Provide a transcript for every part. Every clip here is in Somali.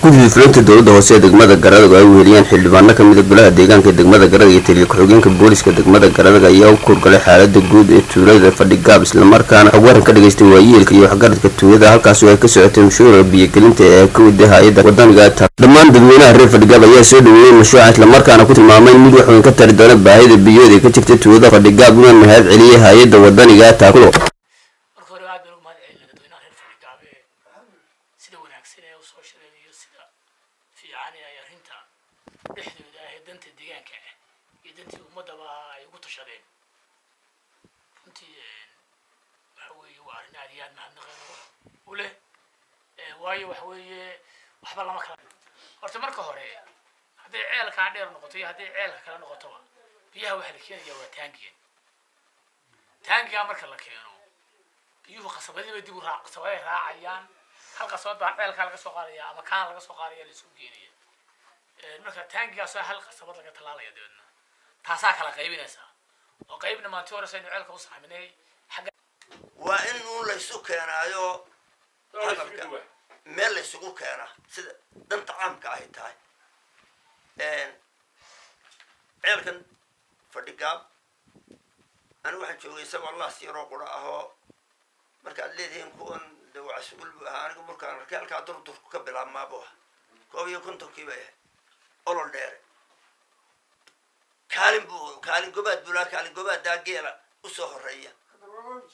Gudida fulinta dowladda hoose ee degmada Garadag oo ay weheliyaan xildhibaano ka mid a golaha deegaanka degmada Garadag iyo taliya ku-xigeenka booliska degmada Garadag ayaa u kurgalay xaalada guud ee tuulada Fadhigaab, islamarkaana xog waran ka dhageystay waayeelka iyo waxgaradka tuulada halkaas oo ay ka socotay mashruuca biyogelinta ee ka wada hay-adda wadaniga. Dhammaan dadweynaha reer Fadhigaab ayaa soo dhaweeyey mashruuca, islamarkaana ku tilmaamay mid wax weyn ka tari doona baahida biyood ee ka jirta tuulada Fadhigaab, una mahad celiyey hay-adda wadaniga Taakulo. Marka hore aad baan ugu mahad celinaa dadweynaha reer Fadhigaab ee sida wanaagsan ee usoo shireen iyo sida fiican ee ay arrinta dhexdooda ah ee danta deegaanka ah iyo dantii ummadaba ay ugu tashadeen. Runtii waxa weeye waa arrin aad iyo aad mahadnaqeen u leh, waayo waxa weeye waxba lama kala. Horta marka hore hadday ceelkaa dheer noqoto iyo hadday ceelka kale noqotoba, biyaha waxaa la keenaya waa taangigan. Taangigaa marka la keeno, biyuhu qasabadii bay dib u raa qasabaday raacayaan. Hal qasabad baa ceelkaa laga soo qaadaya ama kaan laga soo qaadaya, la isugu geenaya. Marka taangigaasoo hal qasabad laga tallaalaya, dabeedna taasaa kala qaybinaysa oo qaybna maanti hore saynu ceelka u saxminay xagga. Waa in uun laysu keenaayo hadalka meel laysugu keenaa sida danta caamka ahy tahay. Ceelkan Fadhigaab anigu waxaan joogay isagoo laas yaroo qura ahoo markaad leedihiin kuwan de wacasuul buu ahaa. Anigu markaan arkay halkaa durdurku ka bilaabmaabu ah 51kii bay ahayd. Olol dheere kaalin buu kaalin gobaad bulaa kaalin gobaadaa geela usoo horeeya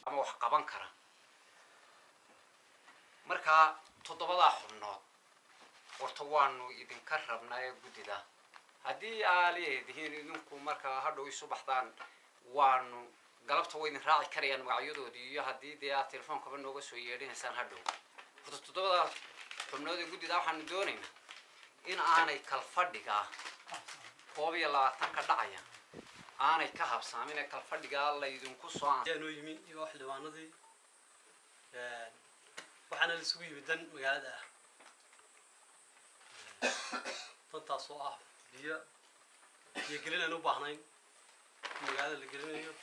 ama wax qaban kara. Markaa 7daa xubnood horta waanu idinka rabnaa ee guddida, haddii aa leedihiin idinku markaa hadhow isu baxdaan, waanu galabta way idin raaci karayaan magacyadoodii, iyo haddii dee aad telefoonkaba nooga soo yeedhinaysaan hadhow. Horta 7daa xubnood ee guddida waxaanu doonaynaa in aanay kalfadhigaa 21ka dhacaya aanay ka habsaamin ee kalfadhigaa laydinku soo ayaa noo yimi iyo xildhibaanadii, waxaana la isugu yimi dan magaalada ah, dantaas oo ah biyo biyo gelin aan u baahnayn in magaalada la gelinayo,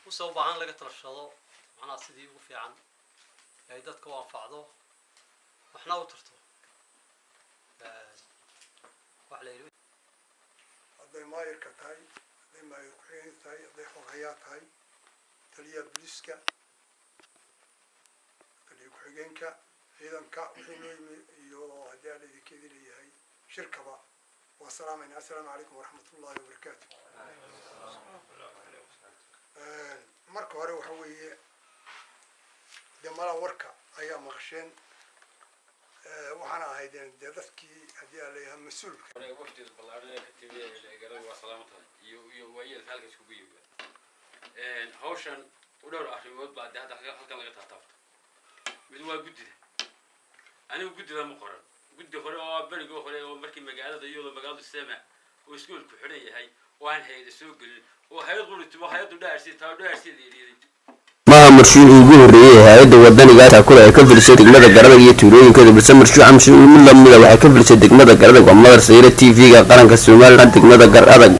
use u baahan laga talashado macnaha sidii ugu fiican ee ay dadka u anfacdo waxna u tarto. Waxa la yidhi hadday maayirka tahay, hadday maayir ku-xigeen tahay, hadday xoghayaa tahay, taliyaha booliiska, taliya ku-xigeenka ciidanka, wixii noo yimi iyo haddii aan idinkeedi leeyahay shirkaba waa salaamayna. Assalaamu calaykum waraxmat ullahi wabarakaatu. Marka hore waxa weeye dee malaa warka ayaa maqasheen, waxaana ahaydeen dee dadkii haddii aan leeyahay mas-uulka wafdida ballaaran ee ka timi Garada waa salaamo tahay iyo waayeelka halka iskugu yimid. Hawshan u dhowr arrimood baa dee hadda halkan laga taataabto. Mid waa guddida. Anigu guddida ma qoran, guddi hore oo berigii hore oo markii magaalada iyadoo magaaladu sema oo iskuolku xidhan yahay oo aan hay-ada soo gelin oo hay-ad quritumo hay-addu dhaarsi taa dhaarsiida eriyaday. Maaha marshuucii ugu horreeyey ee hay-adda wadaniga Taakula ay ka filisay degmada Garadag iyo tuulooyinkeeda, balse marshuuca mid lamida waxay ka filisay degmada Garadag. Waa Madar Sayre, TV-ga qaranka Somaliland, degmada Gar Adag.